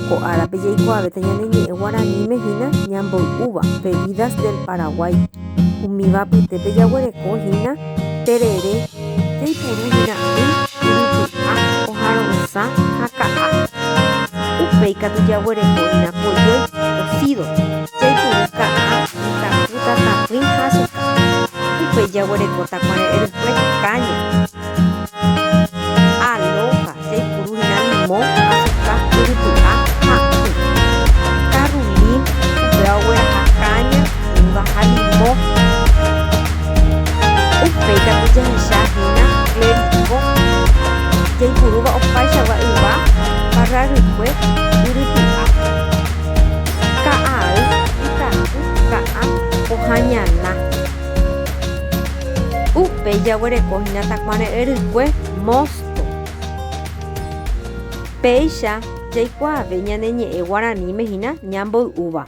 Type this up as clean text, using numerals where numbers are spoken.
Ko árape jaikuaavéta ñane ñe'ẽ guaraníme hína ñamboy'úva, bebidas del Paraguay. Umíva apytépe jaguereko hína terere, jaipuru hína y, yvypy'a, pohãro'ysã ha ka'a. Upéi katu jaguereko hína kojói, cocido, jaipuru ka'a, itaku, tatapỹi ha asuka. Upéi jaguereko takuare'ẽ rykue, káña. Alóha, jaipuru hína limõ, asuka, yvypy'a ha y. Karrulín, upéva ogueraha káña, yva ha limõ. Upéi katu jahecha hína clericó, jaipurúva opaichagua yva, parra rykue, yrypy'a. Ka'ay, itaku, ka'a, pohã ñana. Upéi jaguereko hína takuare'ẽ rykue mosto. Péicha jaikuaave ñane ñe'ẽ guaraníme hína ñamboy'úva.